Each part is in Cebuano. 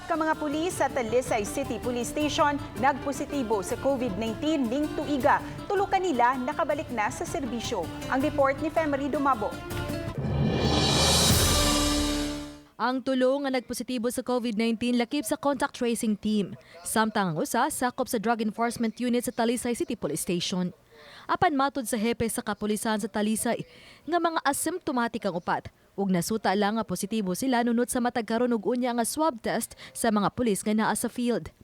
Upat ka mga pulis sa Talisay City Police Station nagpositibo sa COVID-19 ning tuiga. Tulo kanila nakabalik na sa serbisyo. Ang report ni Femery Dumabo. Ang tulo nga nagpositibo sa COVID-19 lakip sa contact tracing team. Samtang ang usa sakop sa Drug Enforcement Unit sa Talisay City Police Station. Apan matod sa hepe sa kapulisan sa Talisay nga mga asymptomatic ang upat ug nasuta lang nga positibo sila nunot sa matag karon ug unya nga swab test sa mga pulis nga naa sa field.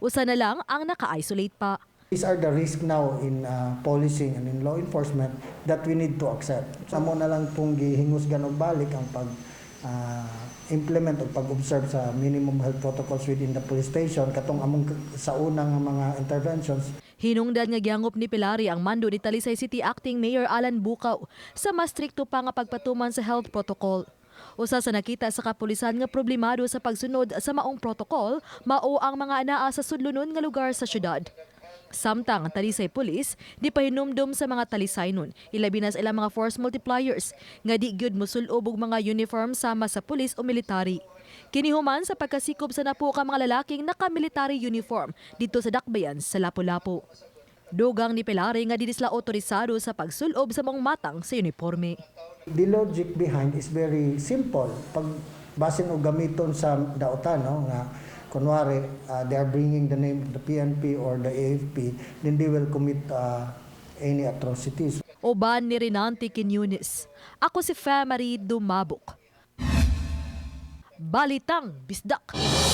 Usa na lang ang naka-isolate pa. These are the risk now in policing and in law enforcement that we need to accept. Amo na lang pong gihingusgan og balik ang pag implement o pag-observe sa minimum health protocols within the police station katong among sa unang mga interventions. Hinungdan nga gihangop ni Pilari ang mando ni Talisay City Acting Mayor Alan Bucaw sa mas strikto pa nga pagpatuman sa health protocol. Usa sa nakita sa kapulisan nga problemado sa pagsunod sa maong protocol mao ang mga anaa sa sudlonon nga lugar sa syudad. Samtang ang Talisay Police di pahinumdom sa mga Talisaynon, ilabi na sa ilang mga force multipliers nga di gyud mosul-ob og mga uniform sama sa pulis o military. Kini human sa pagkasikop sa napo ka mga lalaking naka-military uniform didto sa Dakbayan sa Lapu-Lapu. Dugang ni Pelare nga di sila otorisado sa pagsulob sa maong matang sa uniforme. The logic behind is very simple. Pag basin og gamiton sa dautan, no, nga kunwari they are bringing the name of the PNP or the AFP, then they will commit any atrocities. Uban ni Renante Quiñones. Ako si Femary Dumabok. Balitang Bisdak.